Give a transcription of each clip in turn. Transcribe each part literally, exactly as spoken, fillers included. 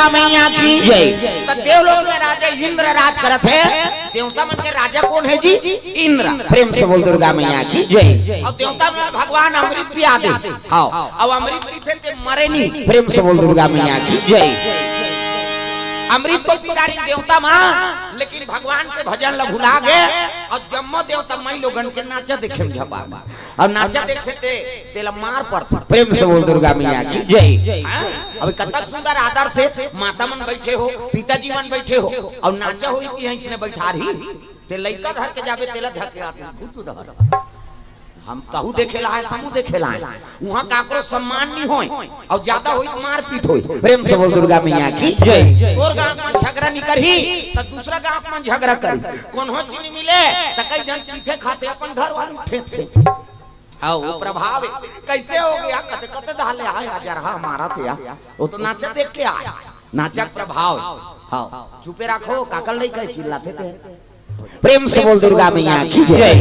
मैया की जय। त देवलोक में राजा इंद्र राज करत हे। देवता मन के राजा कोन हे जी? इंद्र। प्रेम से बोल दुर्गा मैया की जय। अउ देवता मन भगवान अमृत पिया दे। हाँ। अउ अमृत पीथे ते मरे नहीं। प्रेम से बोल दुर्गा मैया की जय। अमृत तो पी डारिन देवता मन, लेकिन भगवान के भजन ल भुला गे। अउ जम्मो देवता मई लोगन के नाचा देखे में झपा। अउ नाचा देखथे ते, तेला मार पड़थे। प्रेम से बोल दुर्गा मैया की जय। हाँ? अभी कतक सुंदर आदर से माता मन बैठे हो, पिताजी मन बैठे हो, अउ नाचा होई कि हइसने बैठा रही, ते लइका धर के जाबे, तेला धर के आते, भूत धर। हम तहु देखे ला हे, समूह देखे ला हे। उहाँ काकरो सम्मान नहीं होय, अउ ज्यादा होई तो मारपीट होई। प्रेम से बोल दुर्गा मैया की जय। तोर गाँव में झगड़ा नहीं करही, त दूसरा गाँव में झगड़ा करही। कोनो चीज नहीं मिले, त कई झन पीठे खाथे, अपन घर वाले उठे थे। हाँ, वो प्रभाव हे। कैसे हो गया? कते, कते डाले आए, हजार हाँ, मारा थे यार। वो तो नाचा देख के आए, नाचा प्रभाव। हाँ, चुपे रखो, काकल नहीं कहे, चिल्लाते थे। प्रेम से बोल दुर्गा मैया की जय।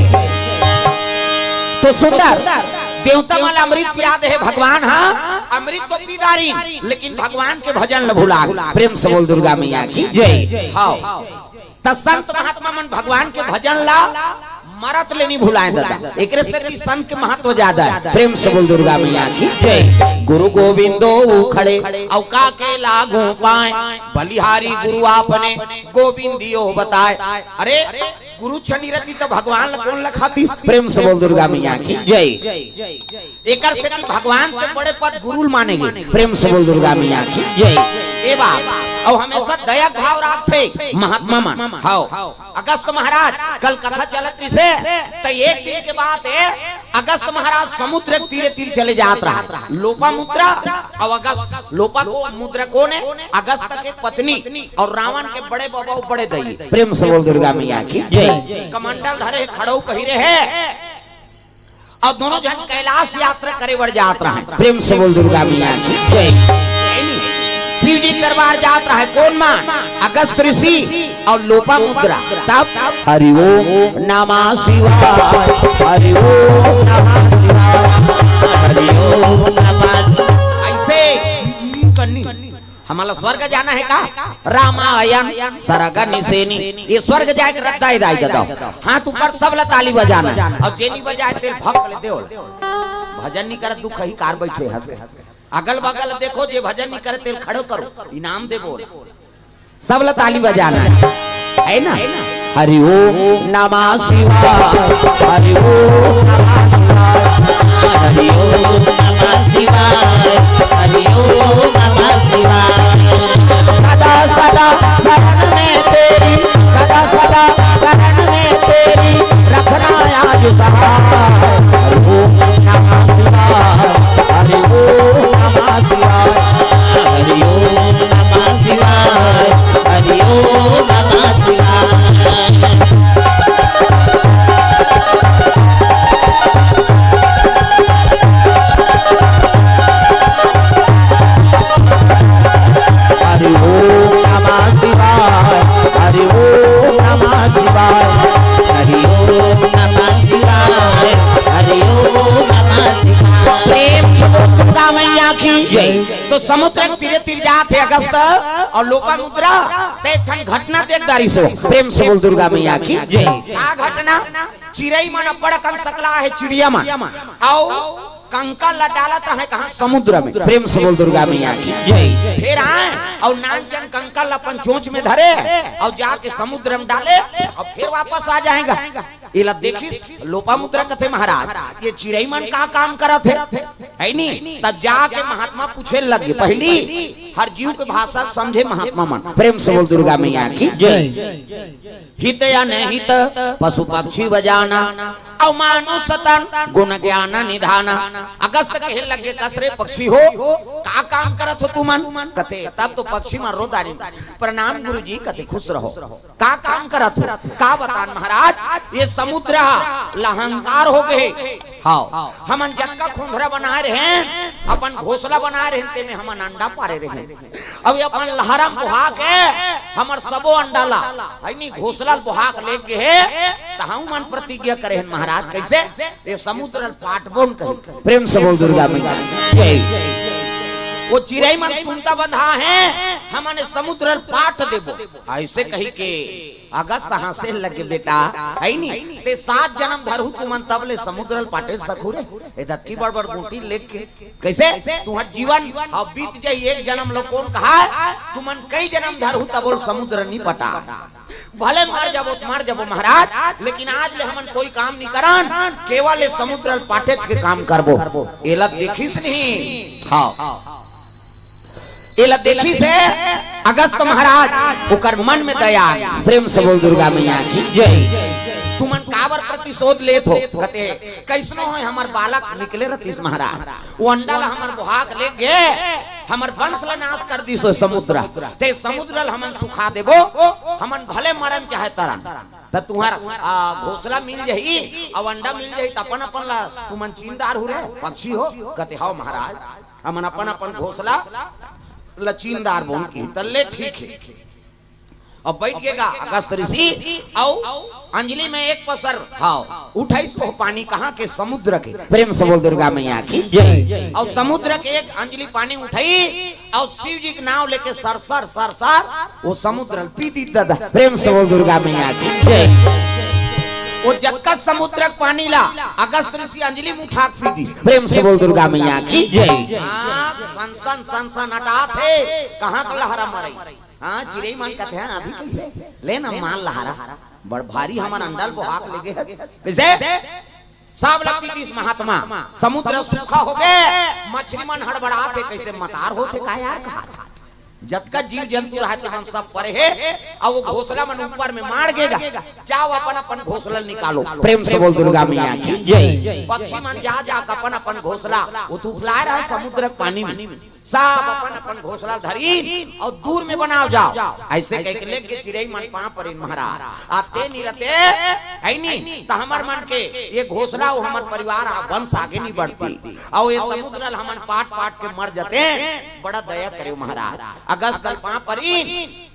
तो सुंदर देवता मन अमृत पिया दे हे भगवान, हाँ, अमृत तो पी डारिन, लेकिन भगवान के भजन ल भुला गे। प्रेम से बोल दुर्गा मैया की जय। हाँ। त संत महात्मा मन भगवान के भजन ला मरत ले नहीं भुलाए दादा, एकरे से कि संत के महत्व ज्यादा हे। प्रेम से बोल दुर्गा मैया की जय। गुरु गोविंदो उखड़े, अउ का के लागू पाए, बलिहारी गुरु आपने गोविंदियो बताए। अरे गुरु छनी रति त भगवान ल कोन ल खातिस? प्रेम से बोल दुर्गा मैया की जय। एकर सेती भगवान से बड़े पद गुरु ल माने गे। प्रेम से बोल दुर्गा मैया की जय। ए बाप, अउ हमेशा दया भाव राखथे महात्मा मन। हाँ, अगस्त महाराज कल कथा चलत रिसे, त एक दिन के बात हे, अगस्त महाराज समुद्र के तीरे तीर चले जात रहा। लोपामुद्रा अउ अगस्त, लोपा को मुद्रा कोन हे? अगस्त के पत्नी अउ रावण के बड़े बाबा अउ बड़े दई। प्रेम से बोल दुर्गा मैया की जय। कमंडल धरे हे, खड़ऊ पहिरे हे, अउ दोनों झन कैलाश यात्रा करे बर जात रहा हे। प्रेम से बोल दुर्गा मैया की जय। शिव जी दरबार जात रहा हे, कोन मन? अगस्त ऋषि अउ लोपामुद्रा। तब हरि ओम नमः शिवाय, हरि ओम नमः शिवाय, हरि ओम नमः। ऐसे करनी। हमला स्वर्ग जाना हे का? रामायण सरग निसेनी। ये स्वर्ग जाए के रद्दा हे दाई ददा। हाथ ऊपर, सब ला ताली बजाना हे। अउ जे नी बजाए तेला भक ले देवल। भजन नी करत दुख ही कार बैठे हर। अगल बगल देखो, जे भजन नी करे तेला खड़ो करो, इनाम देबो। सब ला ताली बजाना हे, हे ना? हरि ओम नमः शिवाय, हरि ओम नमः शिवाय, हरि ओम नमः शिवाय, हरि ओम नमः शिवाय। सदा सदा शरण में तेरी, सदा सदा शरण में तेरी, रखना आज सहाय। हरि ओम नमः शिवाय, हरि ओम नमः शिवाय, हरि ओम नमः शिवाय, हरि ओम नमः शिवाय। हरि ओम नमः शिवाय, हरि ओम नमः शिवाय, हरि ओम नमः शिवाय, हरि ओम नमः शिवाय। प्रेम से बोल दुर्गा मैया की जय। तो समुद्र के तीरे तीर जात हे अगस्त अउ लोपामुद्रा, त एक ठन घटना देख डारिस हो। प्रेम से बोल दुर्गा मैया की जय। का घटना? चिरई मन अब्बड़ अकन सकला हे, चिड़िया मन, अउ कंकर ला डालत रहे कहाँ? समुद्र में। प्रेम से बोल दुर्गा मैया की जय। फिर आए अउ नानचन कंकर ला अपन चोंच में धरे अउ जाके समुद्र में डाले अउ फिर वापस आ जाएगा। एला देखिस लोपामुद्रा, कथे महाराज, ये चिरई मन का काम करत हे, हे नी? तब जाके महात्मा पूछे लगे, पहिली हर जीव के भाषा समझे महात्मा मन। प्रेम से बोल दुर्गा मैया की जय। हित अनहित पशु पक्षी व जाना, अउ मानुष तन गुण ज्ञान निधाना। अगस्त कहे लगे, कस रे पक्षी हो, का काम करत हो तुमन? कथे, तब तो पक्षी मन रो डारिन, प्रणाम गुरुजी, कथे खुश रहो। का काम करत हो? का बतान महाराज, ये समुद्र ह लहंकार हो गए। हाँ, हमन जतका खोंधरा बनाए रहे, अपन घोंसला बनाए रहे, तेमे हमन अंडा पारे रहे। अब ये अपन लहरा बोहा के हमर सबो अंडा ला, हे नी, घोंसला बोहा के ले गे हे, त हमन प्रतिज्ञा करे हन महाराज, कैसे? ये समुद्र ल पाटबोन कही। प्रेम से बोल दुर्गा मैया जय। वो चिरई मन सुनता बंधा हे, हमन समुद्र ल पाट देबो। अइसे कहिके अगस्त हाँसे लगे, बेटा, हइ नी? ते सात जनम धरहू तुमन, तब ले समुद्र ल पाटे सकहू रे। ए दतकी बड़ बड़ गुंटी लेके कइसे? तुंहर जीवन ह बीत जाही, एक जनम ल कोन कहय? तुमन कई जनम धरहू तभो ले समुद्र नी पटा। भले मर जाबो त मर जाबो महाराज, लेकिन आज ले हमन कोई काम नी करन, केवल ए समुद्र ल पाटेच के काम करबो। एला देखिस नहीं? हाँ, एला देखिस हे अगस्त महाराज, ओकर मन में दया आ गे। प्रेम से बोल दुर्गा मैया की जय। तुमन काबर प्रतिशोध लेत हो? कथे, कइसनो होय, हमर बालक निकले रतिस महाराज, वो अंडा ला हमर बोहा के ले गे, हमर वंश ला नाश कर दिस ओ समुद्र। ते समुद्र ल हमन सुखा देबो, हमन भले मरन चाहे तरन, त तुंहर, आ, घोसला मिल जाही, अउ अंडा मिल जाही, त अपन अपन ला तुमन चीन डारहू रे, पक्षी हो। कथे, हव महाराज, हमन अपन अपन घोसला ल चीन डारबो, उनकी त ले ठीक हे। अब बइठ गे गा अगस्त ऋषि, अउ अंजलि में एक पसर, हव, उठाइस ओ पानी कहाँ के? समुद्र के। प्रेम से बोल दुर्गा मैया की जय। अउ समुद्र के एक अंजलि पानी उठाइस, अउ शिव जी के नांव लेके सर सर सर सर ओ समुद्र ल पी दिस दादा। प्रेम से बोल दुर्गा मैया की जय। ओ जतका समुद्र के पानी ला अगस्त ऋषि अंजलि में उठा के पी दिस। प्रेम से बोल दुर्गा मैया की जय। हाँ, सन सन सन सन अटात हे, कहाँ के लहरा मरई। हाँ, चिरई मन कथे, हाँ, अभी कइसे? ले ना माल लहरा, बड़ भारी हमर अंडा ल बोहा के ले गे हे। कइसे? सब ल पी दिस महात्मा, समुद्र सूखा हो गे, मछरी मन हड़बड़ात हे, कइसे मतार होथे का यार, कहाथे। जतका जीव जंतु रहय, तेमन सब परे हे, अउ वो घोसला मन ऊपर में माड़ गे गा। जाव अपन अपन घोसला ल निकालो। प्रेम से बोल दुर्गा मैया की जय। पक्षी मन जा जा के अपन अपन घोसला, वो तो उफलाय रहय समुद्र के पानी में। सब अपन अपन घोसला धरिन अउ दूर में बनाव जाव। अइसे कहिके लेगे चिरई मन पाँव परिन महाराज। आ ते नी रते, हइ नी, त हमर मन के ये घोसला अउ हमर परिवार आ वंश आगे नी बढ़ती। अउ ये समुद्र ल हमन पाट पाट के मर जते। बड़ा दया करेव महाराज। अगस्त ल पाँव परिन।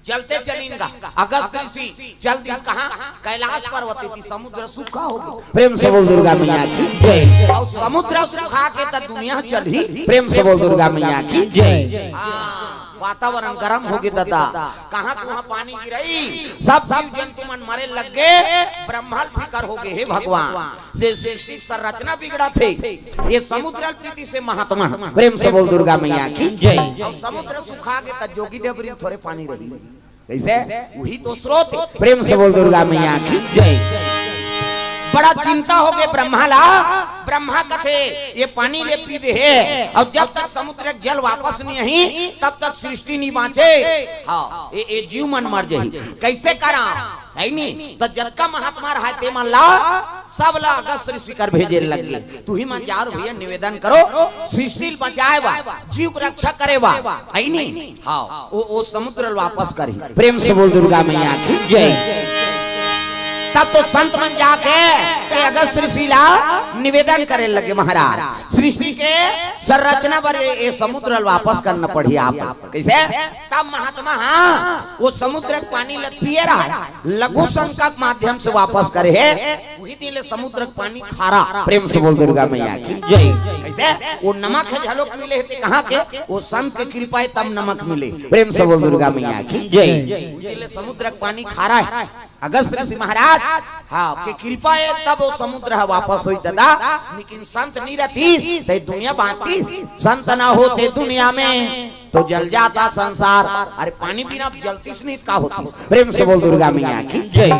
चलते चलिन गा, अगस्त ऋषि चल दिस कहाँ? कैलाश पर्वत, एती समुद्र सूखा हो गे। प्रेम से बोल दुर्गा मैया की जय। अउ समुद्र सूखा के त दुनिया चलही। प्रेम से बोल दुर्गा मैया की जय। हाँ, वातावरण गरम हो गे दादा, कहाँ कहाँ पानी गिरई, सब जीव जंतु मन मरे लग गे, ब्रह्मा ल फिकर हो गे, हे भगवान, से सृष्टि के संरचना बिगड़त हे, ये समुद्र ल पी दिस हे महात्मा। प्रेम से बोल दुर्गा मैया की जय। अउ समुद्र सूखा गे त जोगी डबरी म थोरे पानी रही। कइसे? उही तो स्रोत। प्रेम से बोल दुर्गा मैया की जय। बड़ा चिंता हो गे ब्रह्मा ला। ब्रह्मा कथे, ये पानी ले पी दे हे, अउ जब तक समुद्र के जल वापस नी आही, तब तक सृष्टि नी बाँचे। हाँ, ये, ये जीव मन मर जाही। कइसे करा? हइ नी? त जतका महात्मा रहय, तेमन ला, सब ला अगस्त ऋषि कर भेजे लग गे। तुही मन जाव भइया, निवेदन करो, सृष्टि ल बचाय बर, जीव के रक्षा करे बर, हइ नी? हाँ, वो, वो समुद्र ल वापस करही। प्रेम से बोल दुर्गा मैया की जय। तब तो संत मन जाके ते अगस्त ऋषि ला निवेदन करे लगे, महाराज, सृष्टि के संरचना बर ये, ये समुद्र ल वापस करना पड़ही आप। कइसे? तब महात्मा, हाँ, वो समुद्र के पानी ल पिए रहय, लघु शंख के माध्यम से वापस करे हे। उही दिन ले समुद्र के पानी खारा। प्रेम से बोल दुर्गा मैया की जय। कइसे? वो नमक हे घलोक मिले हे, ते कहाँ के? वो संत के कृपा हे तब नमक मिले। प्रेम से बोल दुर्गा मैया की जय। उही दिन ले समुद्र के पानी खारा हे। अगस्त ऋषि महाराज, हाँ, के कृपा हे तब वो समुद्र ह वापस होइस दादा, लेकिन संत नी रहतिस, त दुनिया बाँचतिस। संत ना होते दुनिया में तो जल जाता संसार। अरे पानी बिना जलतिस नहीं, का होतिस? प्रेम से बोल दुर्गा मैया की जय।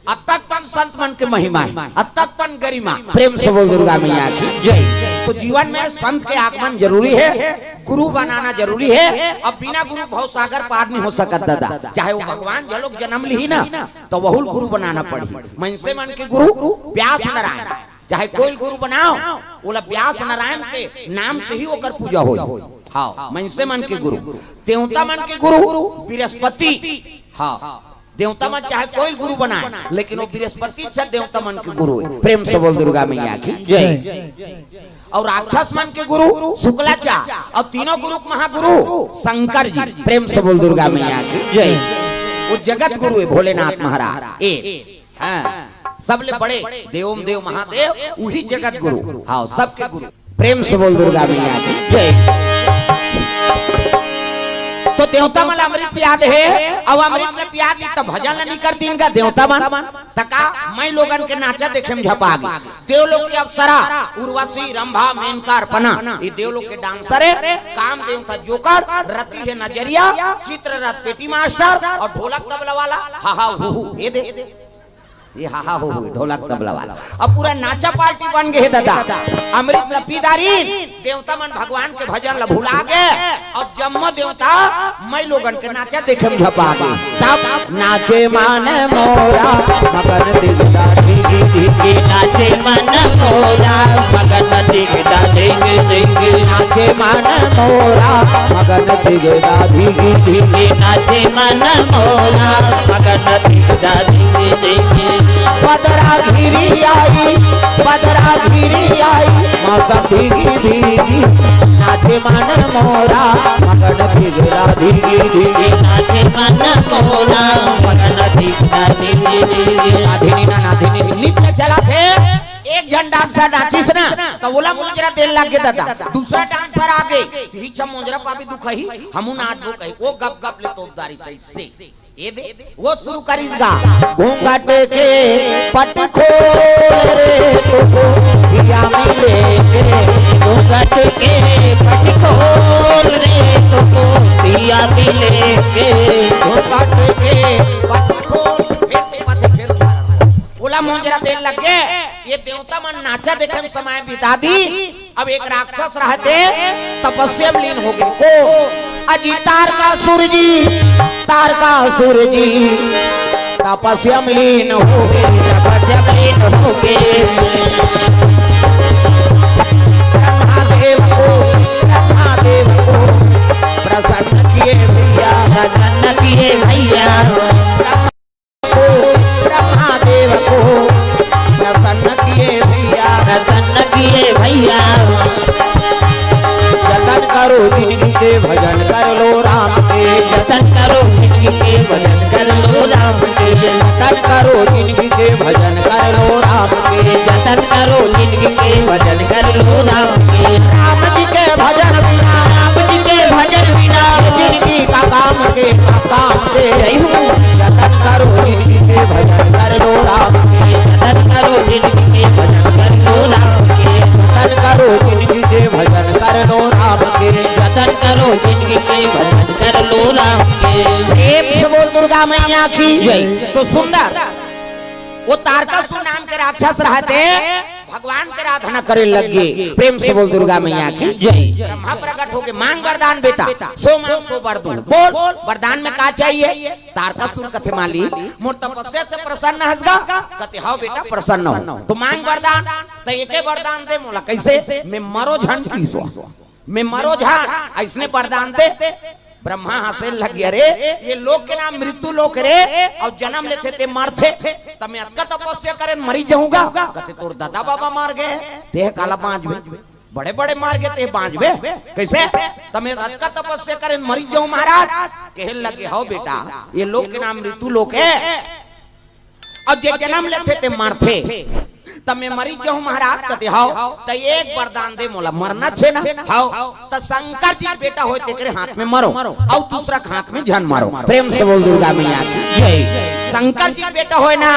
अतक पन संत मन के महिमा हे, अतक पन गरिमा। प्रेम से बोल दुर्गा मैया की जय। तो जीवन में संत के आगमन जरूरी हे, गुरु बनाना जरूरी हे। अब बिना गुरु भव सागर पार नहीं हो सकत दादा, चाहे वो भगवान घलोक जनम लिही ना, त वहू ल गुरु बनाना पड़ही। मनसे मन के गुरु व्यास नारायण, चाहे कोई ल गुरु बनाव, ओला व्यास नारायण के नाम से ही ओकर पूजा होही। हाँ, मनसे मन के गुरु, देवता मन के गुरु बृहस्पति। हाँ, देवता मन चाहे कोई ल गुरु बनाय, लेकिन वो बृहस्पति से देवता मन के गुरु हे। प्रेम से बोल दुर्गा मैया की जय। अउ राक्षस मन के गुरु शुक्लाचार्य, अउ तीनों गुरु के महागुरु शंकर जी। प्रेम से बोल दुर्गा मैया की जय। वो जगत गुरु हे भोलेनाथ महाराज। ए, हाँ, सबले बड़े देवों में देव महादेव, उही जगत गुरु। हाँ, सबके गुरु। प्रेम से बोल दुर्गा मैया की। जय। तो देवता मन अमृत पिया दे हे, अब अमृत ल पिया दी त भजन ल नहीं करतिन का देवता मन। त का माई लोगन के नाचा देखे में झपा गे। देवलोक के अप्सरा उर्वशी, रंभा, मेनका, अर्पणा, ये देवलोक के डांसर हे। काम देवता जोकर, रति हे नजरिया, चित्ररथ पेटी मास्टर और ढोलक तबला वाला हा हा हू हू। ये दे, ये हा हा हू हू, ढोलक तबला वाला। अब पूरा नाचा पार्टी बन गे हे दादा। अमृत ल पी डारिन, देवता मन भगवान के भजन ल भुला गे। अब जम्मो देवता माई लोगन के नाचा देखे में झपा गे। तब नाचे मन मोरा मगन दिगदा धिगी धिगी। नाचे मन मोरा मगन दिगदा धिगी धिगी। नाचे मन मोरा मगन दिगदा धिगी धिगी। नाचे मन मोरा मगन दिगदा धिगी धिगी। बदरा घिरी आई, बदरा घिरी आई, मौसम भीगी भीगी। नाचे मन मोरा मगन दिगदा धिगी धिगी। नाचे मन मोरा मगन दिगदा धिगी धिगी। नाधिनी ना नाधिनी नृत्य चला थे। एक झन डांसर नाचिस ना, त ओला मोजरा देन लग गे दादा। दूसरा डांसर आ गे, तिही छ मोजरा पाबी दुखही, हमू नाचबो कही, वो गप गप ले तोप डारिस से। ये दे, वो शुरू करिस गा। घूंघट के पट खोल रे, तुको पिया मिलेंगे। घूंघट के पट खोल रे, तुको पिया मिलेंगे। घूंघट के पट खोल, फिर से पट, फिर से। ओला मोजरा देन लग गे, ये देवता मन नाचा देखे में समय बिता दी। अब एक राक्षस रहते तपस्या में लीन हो गे। को? अजी तारकासुर जी, तारकासुर जी तपस्या में लीन हो गे, तपस्या में लीन हो गे। ब्रह्मा देव को, ब्रह्मा देव को प्रसन्न किए भैया, प्रसन्न किए भैया। को, ब्रह्मा देव को प्रसन्न किए भैया, प्रसन्न किए भैया। जतन करो जिनगी के, भजन कर लो राम के। जतन करो जिनगी के, भजन कर लो राम के। जतन करो जिनगी के, भजन कर लो राम के। जतन करो जिनगी के, भजन कर लो राम के। राम जी के भजन बिना, राम जी के भजन बिना जिनगी का काम के, का काम के। जय हो। जतन करो जिनगी के, भजन कर लो राम के। जतन करो जिनगी के, भजन कर लो राम के। जतन करो जिनगी के, भजन कर लो राम के। जतन करो जिनगी के, भजन कर लो राम के। प्रेम से बोल दुर्गा मैया की। जय। तो सुंदर, वो तारकासुर नाम के राक्षस रहते भगवान के आराधना करे लग गे। प्रेम से बोल दुर्गा मैया की। जय। ब्रह्मा प्रकट होके, मांग वरदान बेटा, सो मांग सो वर दूं। बोल, वरदान में का चाहिए? तारकासुर कथे, मालिक, मोर तपस्या से प्रसन्न हस गा? कथे, हव बेटा, प्रसन्न हों। तो मांग वरदान। त एके वरदान दे मोला। कइसे? मैं मरों झन कहिस। मैं मरों झन, अइसने वरदान दे। ब्रह्मा हंसे लग गे, अरे, ये लोक के नाम मृत्यु लोक रे, अउ जनम लेथे ते मरथे, त मैं अतका तपस्या करें मरी जाहूं गा। कथे, तोर दादा बाबा मर गे, तें काला बांचबे? बड़े बड़े मर गे, तें बांचबे कइसे? त मैं अतका तपस्या करें मरी जाहूं महाराज। कहे लगे, हव बेटा, ये लोक के नाम मृत्यु लोक हे, अउ जे जनम लेथे ते मरथे। त मैं मरी जाहूं महाराज। कथे, हव, त एक वरदान दे मोला, मरना छे ना। हव, त शंकर जी के बेटा होय तेकरे हाथ में मरों, अउ दूसरा के हाथ में झन मरों। प्रेम से बोल दुर्गा मैया की। जय। शंकर जी के बेटा होय ना,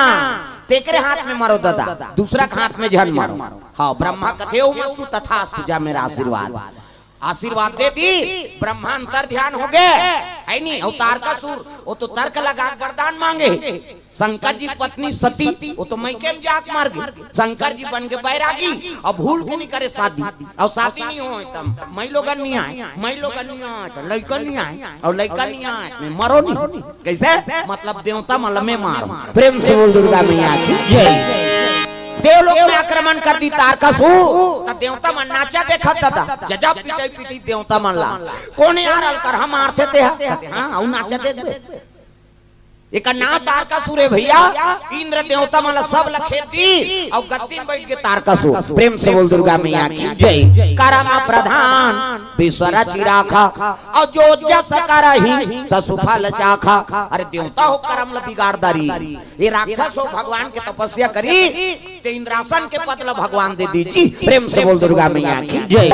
तेकरे हाथ में मरों दादा, दूसरा के हाथ में झन मरों। हव, ब्रह्मा कथे, ओम अस्तु तथास्तु, जा मेरा आशीर्वाद। आशीर्वाद दे दी, ब्रह्मा अंतर ध्यान हो गे, हे नी? अउ तारकासुर, वो तो तर्क लगा के वरदान मांगे। शंकर जी की पत्नी सती, वो तो मइके में जाके मर गे। शंकर जी बन के बैरागी, अब भूल के नहीं करे शादी, अउ शादी नहीं होय त माई लोगन नहीं आय, माई लोगन नहीं आय त लइका नहीं आय, अउ लइका नहीं आय त मैं मरों नहीं। कइसे? मतलब देवता मन ल मैं मारों। प्रेम से बोल दुर्गा मैया की। जय। देवलोक में आक्रमण कर दी तारकासुर, त देवता मन नाचा देखत दादा, जजा पिटाई पिटी देवता मन ला। कोन यार अलकरहा मारथे तेहा? कथे, हां, अउ नाचा देखबे। एकर नाम तारकासुर हे भैया। इंद्र देवता मन ला सब ला खेद दी, अउ गद्दी में बइठ गे तारकासुर। प्रेम से बोल दुर्गा मैया की। जय। करम प्रधान विश्व रचि राखा, अउ जो जस करही तसु फल चाखा। अरे देवता हो, करम ला बिगाड़ डारी, ये राक्षस हो, भगवान के तपस्या करी, ते इंद्रासन के पद ला भगवान दे दीस। प्रेम से बोल दुर्गा मैया की। जय।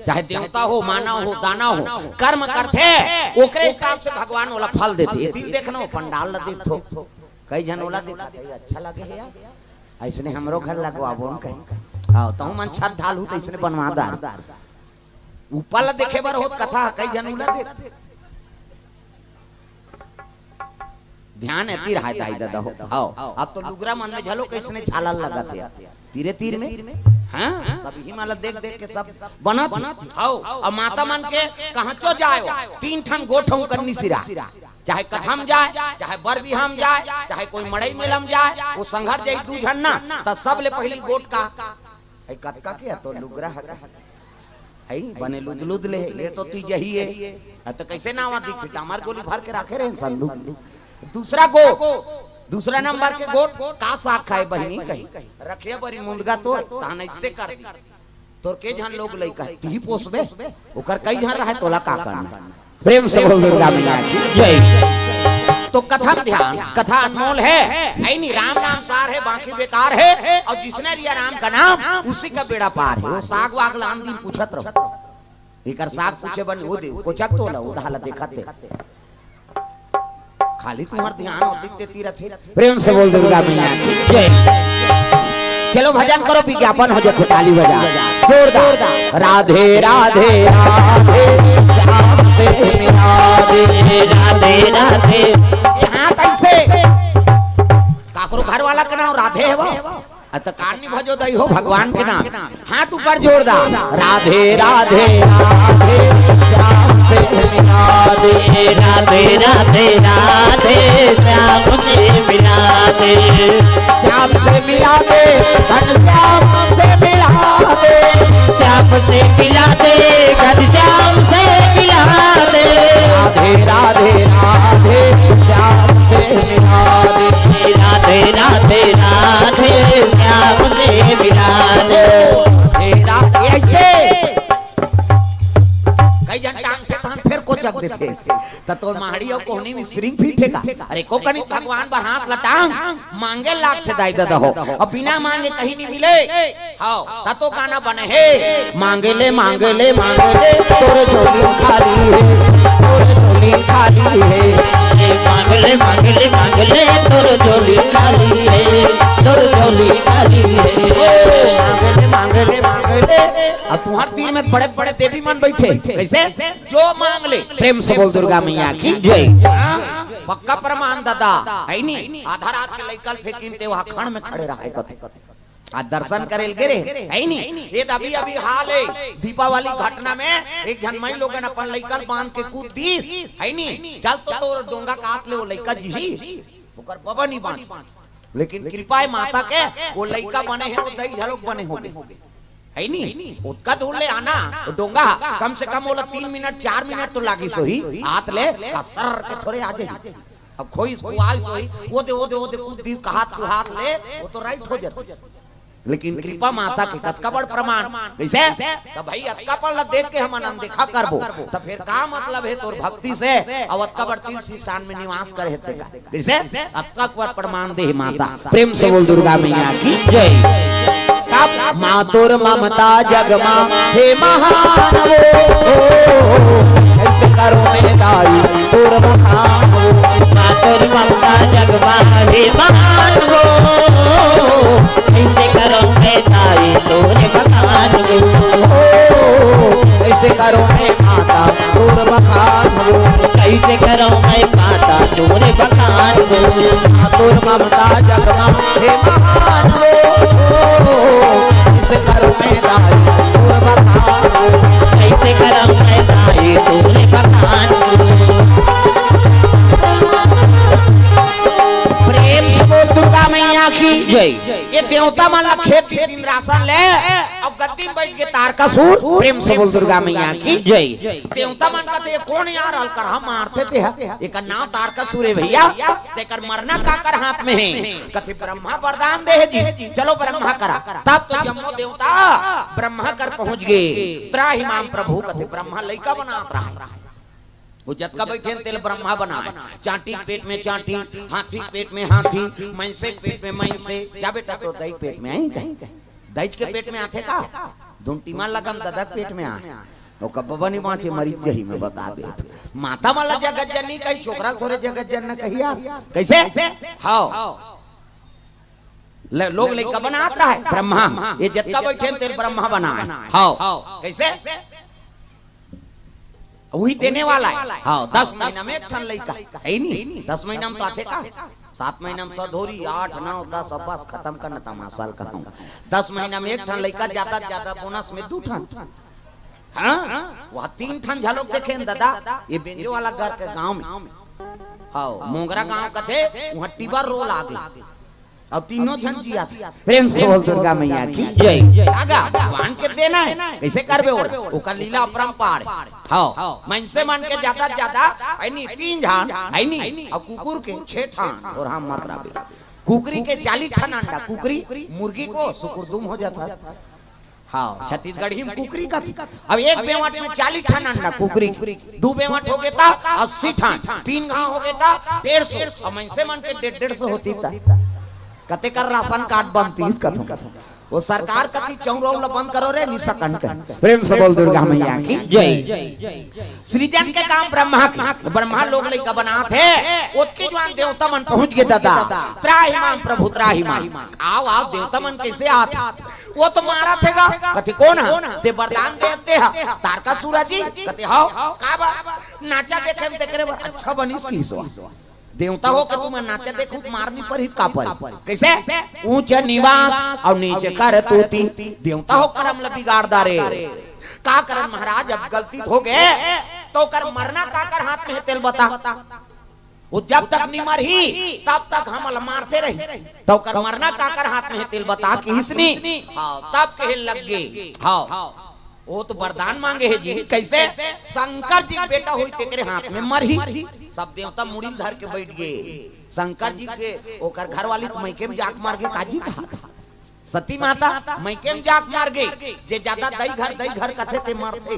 चाहे देवता हो, मानव हो, दानव हो, कर्म करथे, ओकरे हिसाब से भगवान ओला फल देथे। ये दिन देखना हो, पंडाल ला देखथो, कई झन ओला देखथे, "अच्छा लगे हे यार, अइसने हमरो घर लगवाबो न कहीं।" हाँ, तहूँ मन छत ढालहू त अइसने बनवा डार। ऊपर ला देखे बर होत कथा, कई झन ओला देख। ध्यान एती रहाय दाई ददा हो। हव, अब तो लुगरा मन में घलो कइसने झालर लगत हे। तीरे तीर में, हाँ, सब इही मन ला देख देख के सब बनत हे। हव, अब माता मन के कहाँ चो जाय हो, तीन ठन गोठ उंकर निसिरा। चाहे कथा म जाय, चाहे बर बिहा म जाय, चाहे कोई मड़ई मेला म जाय, ओ संघर जाही दू झन ना, त सबले पहिली गोठ का, "ए कतका के हे तोर लुगरा ह?" हई, बने लुद लुद ले, ले तो तीजही हे। अ, त कइसे नावा दिखथे? डामर गोली भर के राखे रहे संदूक। दूसरा गोठ, दूसरा नंबर के गोठ, "का साग खाए बहिनी?" कही, "रखिया बरी मुंदगा तोर, तहन अइसे कर दी। तोर के झन लोग लइका हे, तिही पोसबे, ओकर कई झन रहे, तोला का करना?" प्रेम से बोल दुर्गा मैया की जय। तो कथा म ध्यान, कथा अनमोल हे, अइनी राम नाम सार हे, बाकी बेकार हे, अउ जिसने लिया राम का नाम, उसी का बेड़ा पार हे। ओ साग वाग ला आन दिन पूछत रहो। एकर साग पूछे बन ओ दे, कोचक तो ला, ओ दहा ला देखत हे। खाली तुम्हर ध्यान ओती तेती रथे। प्रेम से बोल दुर्गा मैया की जय। चलो भजन करो, विज्ञापन हो जाए, ताली बजा। जोरदार। राधे राधे राधे, श्याम से मिला दे। राधे राधे। यहाँ तक से काकरो घर वाला के नाम राधे हे वो? अ, त कान नी भजो दई हो भगवान के नाम। हाथ ऊपर जोरदार। राधे राधे राधे, श्याम से मिला दे। राधे राधे राधे, श्याम से मिला दे। श्याम से मिला दे, घनश्याम से मिला दे। श्याम से मिला दे, घनश्याम से मिला दे। राधे राधे राधे, श्याम से मिला दे। राधे राधे राधे, श्याम से मिला दे। हे राधे, ऐसे कई झन टांग के तहन फेर कोचक देथे। त तोर माहड़ी अउ कोहनी में spring fit हे का? अरे, को कनी भगवान बर हाथ ला टांग, मांगे लागथे दाई ददा हो। अब बिना मांगे कहीं नहीं मिले। हव, त तो गाना बने हे। मांगे ले, मांगे ले, मांगे ले, तोर झोली खाली हे, तोर झोली खाली हे। मांगे ले, मांगे ले, मांगे ले, तोर झोली खाली हे, तोर झोली खाली हे। ओ, मांगे ले, मांगे ले, मांगे ले। अब तुम्हर तीर में बड़े बड़े देवी मन बइठे। कइसे? जो मांग ले। प्रेम से बोल दुर्गा मैया की जय। हाँ, पक्का प्रमाण ददा, हइनी? आधा रात के लइका ल फेंकिन ते वहाँ खंड में खड़े रहे कथे। आ दर्शन करे ल गे रहे, हइनी? ये अभी अभी हाल हे, दीपावली घटना में एक झन माई लोगन अपन लइका ल बांध के कूद दीस, हइनी? चल तो तोर डोंगा काट ले, वो लइका जिही, ओकर बबा नी बांच। लेकिन कृपा हे माता के, वो लइका बने हे, वो दई घलोक बने होगे। हइनी? ओतका दूर ले आना, वो डोंगा, कम से कम ओला तीन मिनट, चार मिनट तो लागिस होही, हाथ ले, कसर के थोरे आ जाही। अब खोइस, खुआइस होही, ओ दे, ओ दे, ओ दे, कूद दीस, कहात, कुहात ले, वो तो right हो जातिस। लेकिन कृपा माता के कतका बड़ प्रमाण, कइसे? त भाई, अतका बड़ ला देख के हमन अनदेखा करबो, त फेर का मतलब हे तोर भक्ति से? अउ अतका बड़ तीर्थ स्थान में निवास करे हे तेला। कइसे? अतका बड़ प्रमाण दे हे माता। प्रेम से बोल दुर्गा मैया की जय। तब माँ तोर ममता जग मा हे महान वो, कइसे करो मैं दाई तोर बखान वो। माँ तोर ममता जग मा हे महान वो, कइसे करो मैं दाई तोर बखान वो। कइसे करो मैं माता तोर बखान वो। कइसे करो मैं माता तोर बखान वो। माँ तोर ममता जग मा हे महान वो, कइसे करो मैं दाई तोर बखान वो। कइसे करो मैं दाई तोर बखान वो। प्रेम से बोल दुर्गा मैया की जय। ये देवता मन ला खेद दीस इंद्रासन ले, अउ गद्दी में बइठ गे तारकासुर। प्रेम से बोल दुर्गा मैया की जय। देवता मन कथे, "ये कोन यार हलकरहा मारथे तेहा? एकर नाम तारकासुर हे भइया, तेकर मरना काकर हाथ में हे?" कथे, "ब्रह्मा वरदान दे हे जी, चलो ब्रह्मा करा।" तब तो जम्मो देवता ब्रह्मा कर पहुंच गे। त्राहि माम प्रभु, कथे, ब्रह्मा लइका बनात रहे। वो जतका बइठे तेला ब्रह्मा बनाय। चांटी के पेट में चांटी, हाथी के पेट में हाथी, मइनसे के पेट में मइनसे। जा बेटा, तोर दई के पेट में आही का? दई के पेट में आथे का? धुंटी मा लगम ददा के पेट में आय। ओकर बबा नी बांचे, मरी जही, मैं बता देत। माता मन ला जगत जननी कही, छोकरा ल थोरे जगत जनना कही यार। कइसे? हव। ले, लोग लइका बनात रहय, ब्रह्मा। ये जतका बइठे तेला ब्रह्मा बनाय। हव। कइसे? उही देने वाला हे। हव, दस महीना में एक ठन लइका। हे नी? दस महीना में तो आथे का? सात महीना में सधौरी, आठ, नौ, दस, अब बस खतम करना तमाशा ल कहूं। दस महीना में एक ठन लइका, जादा से जादा बोनस में दू ठन। हाँ, वह तीन ठन झलोक देखे न ददा, ये बेंजो वाला घर के गांव में। हव, मोंगरा गांव कथे, वहां टिबर रोल आगे। अउ तीनों झन जियाथे। प्रेम से बोल दुर्गा मैया की जय। आगा, भगवान के देना हे, कइसे करबे ओला? ओकर लीला अपरंपार हे। हव, मइनसे मन के जादा से जादा, हे नी, तीन झन, हे नी, अउ कुकुर के छे ठन, अउ हम मत रहिबे। कुकरी के चालीस ठन अंडा, कुकरी, मुर्गी को सुकुरदुम हो जाथे। हव, छत्तीसगढ़ी में कुकरी कथे। अब एक बेंवट में चालीस ठन अंडा कुकरी, दू बेंवट होगे त अस्सी ठन, तीन घांव होगे त डेढ़ सौ, अउ मइनसे मन के डेढ़ डेढ़ सौ होतिस त कते कर राशन कार्ड बनतिस कथों। वो सरकार कथे चौरा ल बंद करो रे, नी सकन कहे। प्रेम से बोल दुर्गा मैया की जय। सृजन के काम ब्रह्मा के, ब्रह्मा लोग लइका बनात हे, ओतके जुवार देवता मन पहुंच गे ददा। त्राहि माम प्रभु त्राहि माम। आव, आव, देवता मन कइसे आत? वो तो मारत हे गा। कथे कोन हे? ते वरदान दे दे हा, तारकासुर जी। कथे हव, का बा? नाचा देखे में तेकरे बर अच्छा बनिस किहिस। देवता हो के तुमन नाचा देखहू त मार नी परही त का परही? कइसे? ऊंच निवास अउ नीच करतूती। देवता हो करम ल बिगाड़ डारे। का करन महाराज, अब गलती होगे त ओकर मरना काकर हाथ में हे तेला बता। वो जब तक नी मरही तब तक हमला मारते रही। त ओकर मरना काकर हाथ में हे तेला बता किहिस नी। हव, तब कहे लगे। हव। वो तो वरदान मांगे हे जी। कइसे? शंकर जी के बेटा होही तेकरे हाथ में मरही। सब देवता मुड़ी ल धर के बइठ गे। शंकर जी के ओकर घरवाली त मइके में जाके मर गे, काजी कहा था। सती माता मइके में जाके मर गे। जे जादा दई घर दई घर कथे ते मरथे।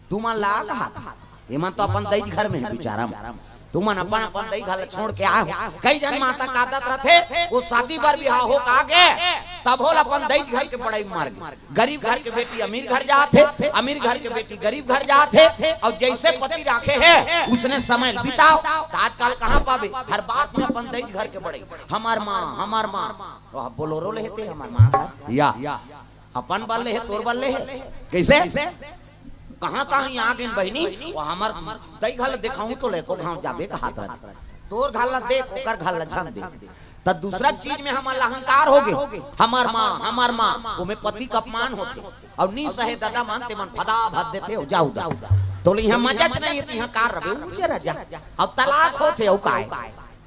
तुमन ला कहा था। एमन तो अपन दई घर में हे बिचारा मन। तुमन अपन अपन दई घर ल छोड़ के आए हो। कई झन माता कादत रथे, वो शादी बर बिहाव हो के आगे, तभो ल अपन दई घर के बड़ई मार गे। गरीब घर के बेटी अमीर घर जात हे, अमीर घर के बेटी गरीब घर जात हे, अउ जइसे पति राखे हे, उसने समय बिताव। त आजकल कहाँ पाबे? हर बात में अपन दई घर के बड़ई। हमर माँ, हमर माँ। वह बोलोरो ले हे ते, हमर माँ घर। या। अपन बर ले हे, तोर बर ले हे। कइसे? कहाँ कहाँ आ गेन बहिनी, वो हमर दई घर ल देखाहूं त ले एको घांव जाबे कहात रथे। तोर घर ल देख, ओकर घर ल झन देख। त दूसरा चीज में हमर ल अहंकार होगे। हमर माँ, हमर माँ, ओमे पति के अपमान होथे। अउ नी सहे ददा मन, ते मन फदा भद देथे, अउ जाऊ दा। तोला इहाँ मजा च नहीं हे, त इहाँ कार रबे, ऊंचे रह जा। अब तलाक होथे, अउ काय?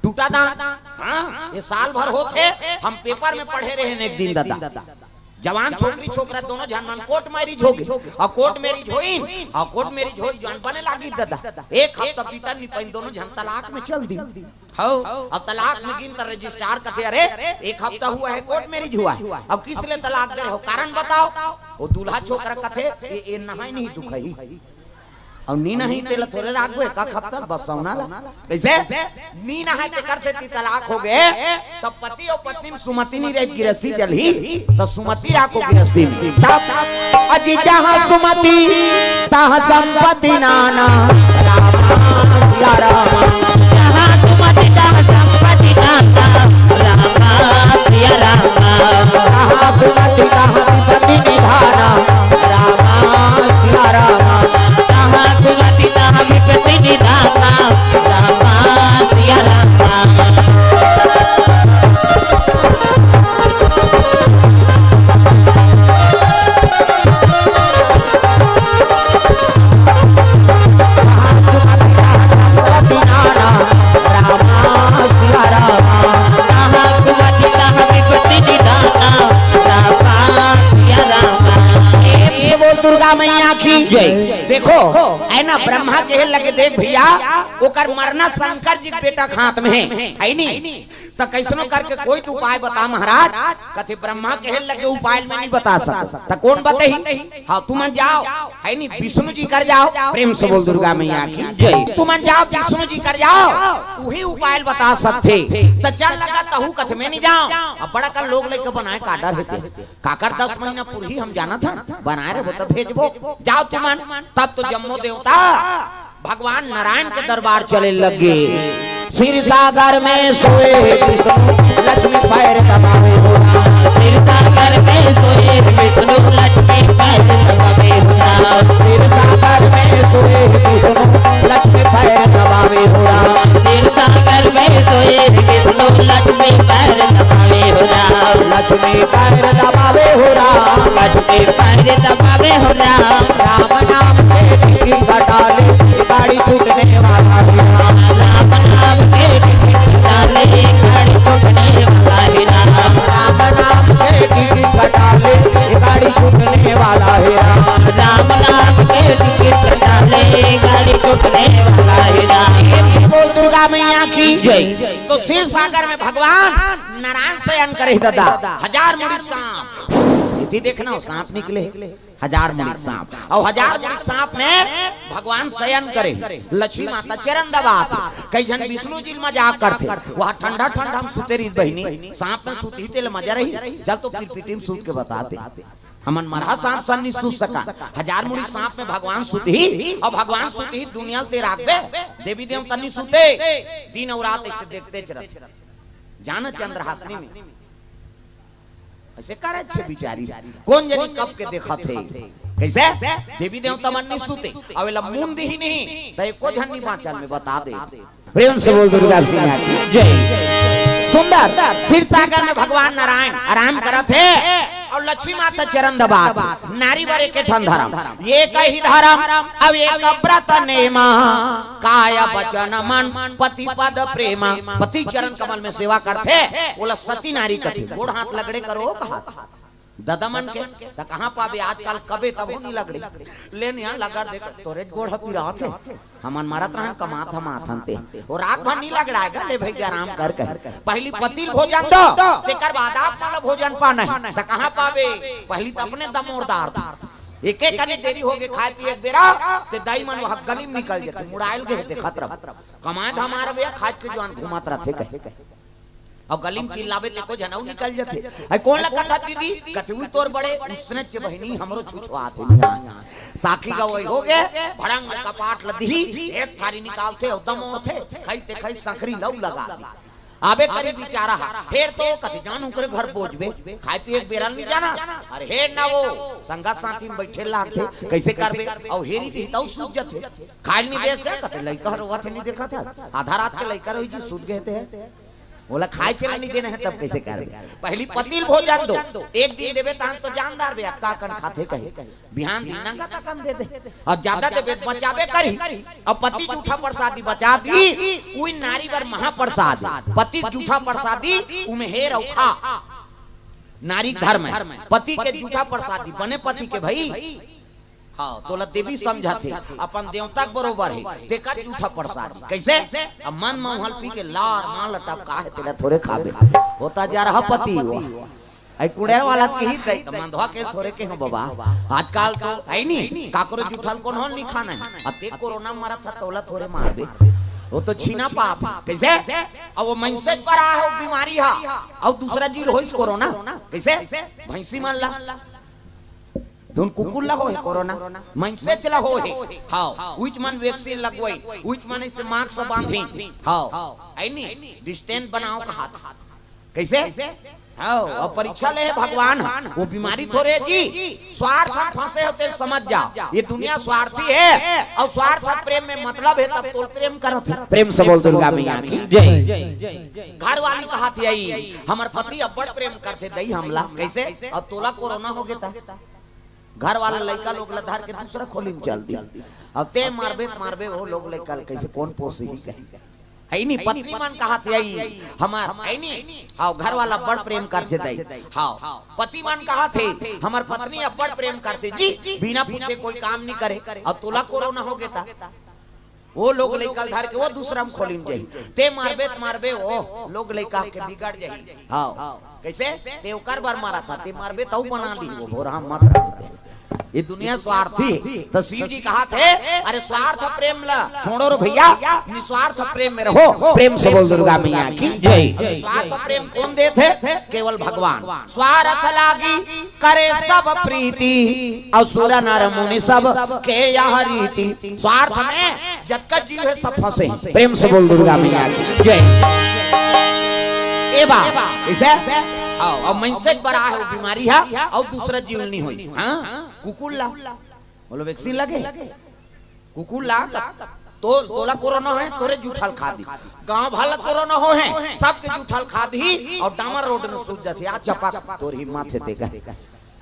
टूटा दांत। हाँ, ये साल भर होथे, हम पेपर में पढ़े रहेन एक दिन ददा। जवान छोकरी छोकरा दोनों झन मन कोर्ट मैरिज होगे, अउ कोर्ट मैरिज होइन, अउ कोर्ट मैरिज होय जवान बने लागिस ददा। एक हफ्ता बीतन नी पाइन, दोनों झन तलाक में चल दिस। हव, अब तलाक में गिन त रजिस्ट्रार कथे, "अरे, एक हफ्ता हुआ है कोर्ट मैरिज हुआ है, अब किस लिए तलाक दे रहे हो, कारण बताओ।" वो दूल्हा छोकरा कथे, "ए, ए नहाय नहीं दुखही।" अउ नी नहाय तेला थोरे राखबे, का खपतल बसौना ला। कइसे? नी नहाय तेकर सेती तलाक होगे, तब पति अउ पत्नी में सुमति नी रहे, गिरस्ती चलही, त सुमति राखो गिरस्ती में। तब अजी जहाँ सुमति, तहाँ संपत्ति नाना। राम सिया राम। जहाँ सुमति, तहाँ संपत्ति नाना। राम सिया राम। जहाँ सुमति, तहाँ संपत्ति निधाना। राम सिया राम। जहाँ सुमति, तहाँ विपत्ति निधाना। राम सिया राम। प्रेम से बोल दुर्गा मैया की जय। देखो, है ना, ब्रह्मा कहे लगे, "देख भइया, ओकर मरना शंकर जी के बेटा के हाथ में हे, हइ नी? त कइसनो करके कोई तो उपाय बता महाराज।" कथे, "ब्रह्मा कहे लगे उपाय ल मैं नइ बता सकँव, त कोन बताही?" "हाँ, तुमन जाव, हइ नी, विष्णु जी कर जाव।" प्रेम से बोल दुर्गा मैया की जय। "तुमन जाव विष्णु जी कर जाव, उही उपाय ल बता सकथे।" "त चल लगा तहूँ।" कथे, "मैं नइ जाँव, अब बड़ा कन लोग लइका बनाए का डर हे ते।" काकर दस महीना पूरही हम जानत हन, बनाए रहिबो त भेजबो, जाव तुमन। तब तो जम्मो देवता भगवान नारायण के दरबार चले लगे। क्षीर सागर में सोए विष्णु, लक्ष्मी पैर दबावे हो राम। क्षीर सागर में सोए विष्णु, लक्ष्मी पैर दबावे हो राम। क्षीर सागर में सोए विष्णु, लक्ष्मी पैर दबावे हो राम। क्षीर सागर में सोए विष्णु, लक्ष्मी पैर दबावे हो राम। लक्ष्मी पैर दबावे हो राम। लक्ष्मी पैर दबावे हो राम। राम नाम के टिकी कटा ले, गाड़ी छूटने वाला है राम। राम नाम के टिकी कटा ले, गाड़ी छूटने वाला है राम। राम नाम के टिकी कटा ले, गाड़ी छूटने वाला है राम। राम नाम के टिकी कटा ले, गाड़ी छूटने वाला है राम। बोल दुर्गा मैया की जय। तो क्षीर सागर में भगवान नारायण शयन करे हे दादा, हजार मुड़ी सांप। इति देखना हो, सांप निकले, हजार मुड़ी सांप। अउ हजार मुड़ी सांप में भगवान शयन करे, लक्ष्मी माता चरण दबात। कई झन विष्णु जी ल मजाक करथे, "वहाँ ठंडा ठंडा म सुते रहिस बहिनी, सांप में सुतही तेला मजा रही, चल तो फिर पिटी म सूत के बताते।" हमन मरहा सांप सन नि सूत सकन। हजार मुड़ी सांप में भगवान सुतही, अउ भगवान सुतही दुनिया ल ते राखबे, देवी देवता नि सुते, दिन अउ रात अइसे देखतेच रहिथे। जाना चंद्रहासिनी में अइसे करे छे बिचारी, कोन जनी कब के देखत हे, कइसे देवी देवता मन नि सुते, अउ एला मुंद ही नहीं, त एको झन नि बाँचन में बता दे। प्रेम से बोल दुर्गा मैया की जय। सुंदर क्षीर सागर में भगवान नारायण आराम करत हे अउ लक्ष्मी माता चरण दबात। नारी बर एके ठन धरम, एकही धरम अउ एक व्रत नेमा, काय वचन मन पति पद प्रेमा। पति चरण कमल में सेवा करथे, ओला सती नारी कथे। गोड़ हाथ लगड़े करो कहा ददा मन के, त कहाँ पाबे आजकल, कबे तभो नि लगड़े। लेन यहाँ लगड़ देख, तोरे गोड़ ह पिरात हे। हमन मरत रहन, कमात हम आथन ते। ओ रात भर नि लगड़ाय गा, ले भई आराम कर कहे। पहिली पति ल भोजन दो, तेकर बाद आप मन ल भोजन पाना हे। त कहाँ पाबे? पहिली त अपने दमोरदार था। एक एक कनी देरी होगे खाए पिए के बेरा, ते दाई मन वहाँ गली म निकल जथे, मुड़ायल गे हे देखत रह। कमाए धमार बे, खाए के जुआन घूमत रथे कहे। अउ गली म चिल्लाबे ते को झन अउ निकल जथे। "अई कोन ल कथस दीदी?" कथे, "उई तोर बड़े।" उसने चे बहिनी हमरो छुछुआत हे। साखी गवई होगे, भड़ंग कपाट ल दिही, एक थारी निकालथे अउ दमोरथे, खई ते खई संकरी ल अउ लगा दे। आबे करी बिचारा हा, फेर तो कथे, "जान ओकरे घर बोजबे, खाए पिए के बेरा ल नि जाना।" अरे हेर ना वो, संगत साथी म बइठे लागथे, कइसे करबे? अउ हेरी दिही त अउ सूत जथे। खाए ल नि देस हे, कथे, "लइका ह रोवत हे, नि देखत हस? आधा रात के लइका रही जी, सूत गे हे ते हे।" ओला खाए चला नि देना हे, तब कइसे करबे? पहिली पति ल भोजन दो, एक दिन देबे तहन तो जानदार बे, अक्का अकन खाथे कहे, बिहान दिन नंगा तकन दे दे, अउ जादा देबे त बचाबे करही। अउ पति जूठा प्रसादी बचा दी, उई नारी बर महाप्रसाद। पति जूठा प्रसादी, उमे हेर अउ खा। नारी के धरम हे, पति के जूठा प्रसादी, बने पति के भई। हाँ, तोला देवी समझत हे, अपन देवता के बरोबर हे, तेकर जूठा प्रसाद। कइसे? अब मन म उहल पी के लार मार लटप का हे, तेला थोरे खाबे। होता जा रहा पति वो। अई कुड़े वाला के ही दई, त मंदवा के थोरे के हो बाबा। आजकल तो हे नी, काकरो जूठा ल कोनो ल नि खाना हे। अते कोरोना म मरत हे, तोला थोरे मारबे। वो तो छीना पाप। कइसे? अब वो मइनसे पर आए हो बीमारी हा, अउ दूसरा जी ल होइस कोरोना। कइसे? भैंसी मन ला। धुन कुकुर ला होहे कोरोना, मइनसे च ला होहे। हाँ, उइच मन vaccine लगवई, उइच मन अइसे mask बांधी। हाँ, अई नी, distance बनाओ कहात। कइसे? हाँ, अब परीक्षा ले हे भगवान ह। वो बीमारी थोरे जी, स्वार्थ म फंसे हो ते समझ जाओ। ये दुनिया स्वार्थी हे, अउ स्वार्थ प्रेम में मतलब हे, तब तोल प्रेम करत हे। प्रेम से बोल दुर्गा मैया की जय। घर वाली कहात हे, "हमर पति अब्बड़ प्रेम करथे दई हमला।" कइसे? अब तोला कोरोना होगे त घर वाला लइका लोग ला धर के दूसरा खोली म चल दी। अब ते मारबे त मारबे, वो लोग लइका ल कइसे कोन पोसही कही। है नी, पत्नी मन कहा थे, "आई, हमर," है नी, हाँ, घर वाला बड़ प्रेम करथे दाई। हाँ, पति मन कहा थे, "हमर पत्नी अब्बड़ प्रेम करथे जी, बिना पूछे कोई काम नहीं करे।" अउ तोला कोरोना हो गे ता, वो लोग लइका ल धर के वो दूसरा में खोली में जाही, ते मारबे त मारबे, वो लोग लइका के बिगड़ जाही। हाँ, कैसे? ते ओकर बर मारा था, ते मारबे तऊ बना ली, वो भोरहा मत रह देते। ये दुनिया स्वार्थी है। तो शिव जी कहा थे, "अरे स्वार्थ प्रेम ला छोड़ो रे भैया, निस्वार्थ प्रेम में रहो।" प्रेम से बोल दुर्गा मैया की जय। अब स्वार्थ प्रेम कौन देथे? केवल भगवान। "स्वार्थ लागी करे सब प्रीति, अउ सुर नर मुनि सब के यह रीति।" स्वार्थ में जतका जीव है सब फंसे हैं। प्रेम से बोल दुर्गा मैया की जय। ए बा, इसे हाँ, अब मनसे के बरा है वो बीमारी है, अउ दूसरा जीव नहीं होई। हाँ, कुकुर ला बोलो वैक्सीन लगे, कुकुर ला तो तोला कोरोना है, तोरे जूठा ल खा दी। गांव भर ला कोरोना हो है, सबके जूठा ल खा दी अउ डामर रोड में सूत जाथे। आ चपा तोर ही माथे ते का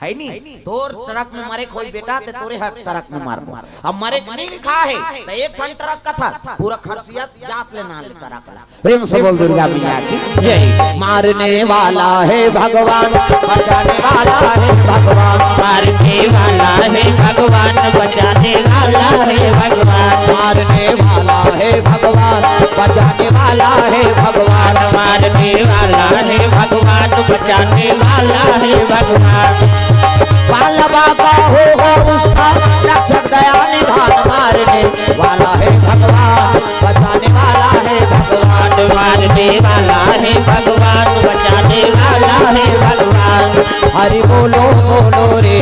है नी, तोर ट्रक में मरे खोई बेटा, ते तोरे हर ट्रक में मारबो। अब मरे के नहीं लिखा है, तो एक ठन ट्रक का था, पूरा खरसिया जात ले ना ले ट्रक ला। प्रेम से बोल दुर्गा मैया की जय। मारने वाला है भगवान, बचाने वाला है भगवान। मारने वाला है भगवान, बचाने वाला है भगवान। मारने वाला है भगवान, बचाने वाला है भगवान। मारने वाला है भगवान, बचाने वाला है भगवान। पालवा का हो, हो उसका रक्षक, दया निधान। मारने वाला है भगवान, बचाने वाला है भगवान। मारने वाला है भगवान, बचाने वाला है भगवान। हरि बोलो बोलो रे,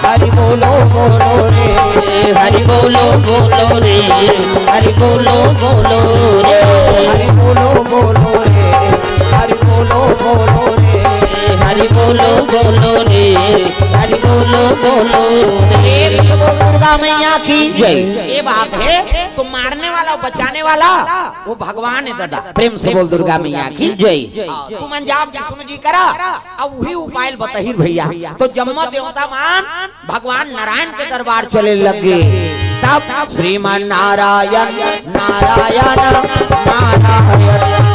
हरि बोलो बोलो रे। हरि बोलो बोलो रे, हरि बोलो बोलो रे। हरि बोलो बोलो रे, हरि बोलो बोलो रे। हरि बोलो बोलो रे, हरि बोलो बोलो रे। प्रेम से बोल दुर्गा मैया की जय। ये बात है, तो मारने वाला, बचाने वाला वो भगवान है दादा। प्रेम से बोल दुर्गा मैया की जय। हाँ, तुमन जाओ विष्णु जी करा, अब वही उपाय बताही भैया। तो जम्मा देवता मन भगवान नारायण के दरबार चले लगे। तब श्रीमन नारायण, नारायण, नारायण।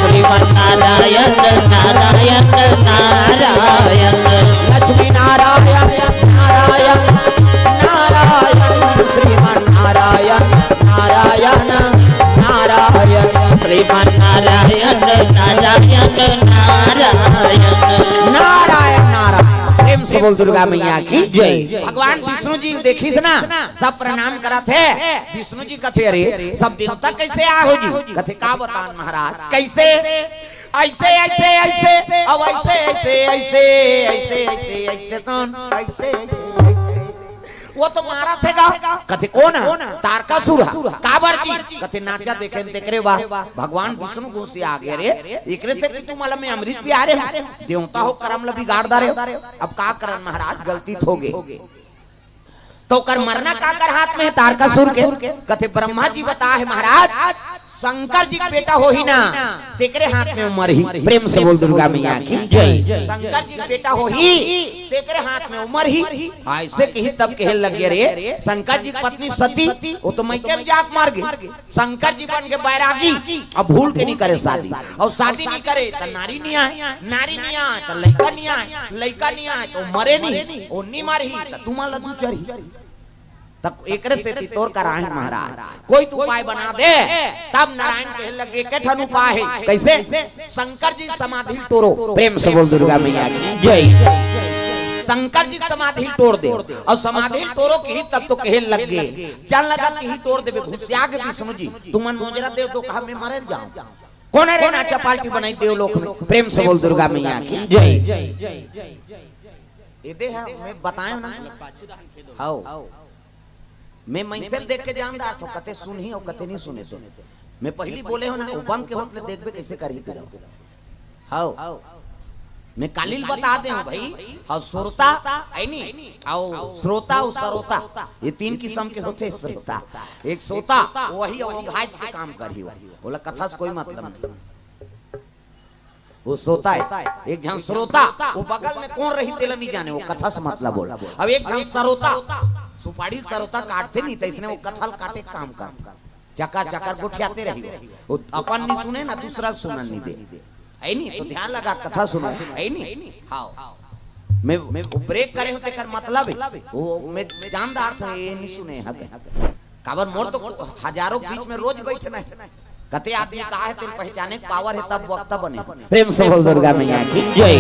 श्रीमन नारायण, नारायण, नारायण। लक्ष्मी नारायण, नारायण, नारायण। श्रीमन नारायण, नारायण, नारायण। श्रीमन नारायण, नारायण, नारायण। नारायण, नारायण। प्रेम से बोल दुर्गा मैया की जय। भगवान विष्णु जी देखिस ना, सब प्रणाम करत हे। विष्णु जी कथे, "अरे, सब देवता कैसे आए हो जी?" कथे, "का बतान महाराज, कैसे?" "ऐसे, ऐसे, ऐसे, अब ऐसे, ऐसे, ऐसे, ऐसे, ऐसे, ऐसे, तन, ऐसे, ऐसे, ऐसे।" वो तो मारा थे गा। कथे, "कौन है?" "तारकासुर है।" "काबर जी?" कथे, "नाचा देखे न तेकरे बार भगवान विष्णु गोसी आ गए रे, एकरे से कि तुम अलम में अमृत पिया रहे हो, देवता हो करम ला बिगाड़ डारे हो।" "अब का करन महाराज, गलती तो हो गई।" तो ओकर मरना काकर हाथ में है? तारकासुर के। कथे, "ब्रह्मा जी बता है महाराज, शंकर जी के बेटा होही ना, तेकरे हाथ में उमर ही।" प्रेम से बोल दुर्गा मैया की जय। "शंकर जी के बेटा होही, तेकरे हाथ में उमर ही।" ऐसे कही तब कहे लगे, "रे शंकर जी की पत्नी सती, वो तो मइके में जाके मर गई। शंकर जी बन के बैरागी, अब भूल के नहीं करे शादी, अउ शादी नहीं करे तो नारी नहीं आए, नारी नहीं आए तो लइका नहीं आए, लइका नहीं आए तो मरे नहीं, वो नहीं मरही तो तुम ला दू चरही।" तब एकरे सेती तोर कराहे महाराज, कोई तो उपाय बना दे। तब नारायण कहे लगे, "एक ठन उपाय है।" "कैसे?" "शंकर जी समाधि टोरो।" प्रेम से बोल दुर्गा मैया की जय। "शंकर जी समाधि टोर दे।" अउ समाधि टोरो कही तब तो कहे लगे, "चल लगा कही टोर देबे, घुसिया के विष्णु जी, तुमन मोजरा देव तो कहा मैं मरे जाऊं।" कौन है रे नाचा पार्टी बनाई देव लोक में? प्रेम से बोल दुर्गा मैया की जय। ये दे है, मैं बताए ना। हाओ। मैं मैसेज देख के जानदार थो, कते सुनही अउ कते नहीं सुने तो। मैं पहली बोले हो ना, वो बंद के होत ले देखबे कैसे करही के रहो। हाओ। मैं कालिल बता दे हूँ भाई, हाओ, श्रोता, है नी? हाओ, श्रोता, हाओ, सरोता। ये तीन किस्म के होते श्रोता। एक सोता, वही ओघाइत के काम करही, वही। बोला कथा से कोई मतलब नहीं। वो सोता है, एक झन श्रोता, वो बगल में कौन रही तेला नहीं जाने, वो कथा से मतलब बोला। अब एक झन सरोता, सुपारी सरोता काटते नहीं, तो इसने वो कथा ल काटे काम करते। चकर चकर गोठियाते रही। वो अपन नहीं सुने ना, दूसरा के सुनन नहीं दे। है नहीं तो ध्यान लगा, कथा सुनो। है नहीं? हाँ। मैं, मैं ब्रेक करे हों तेकर मतलब है, वो मैं जानदार था, ये नहीं सुने हबे। काबर मोर तो हजारों के बीच में रोज बैठना है। कते आदमी का है, तेरे पहचाने के पावर है, तब वक्ता बने। प्रेम से बोल दुर्गा मैया की जय।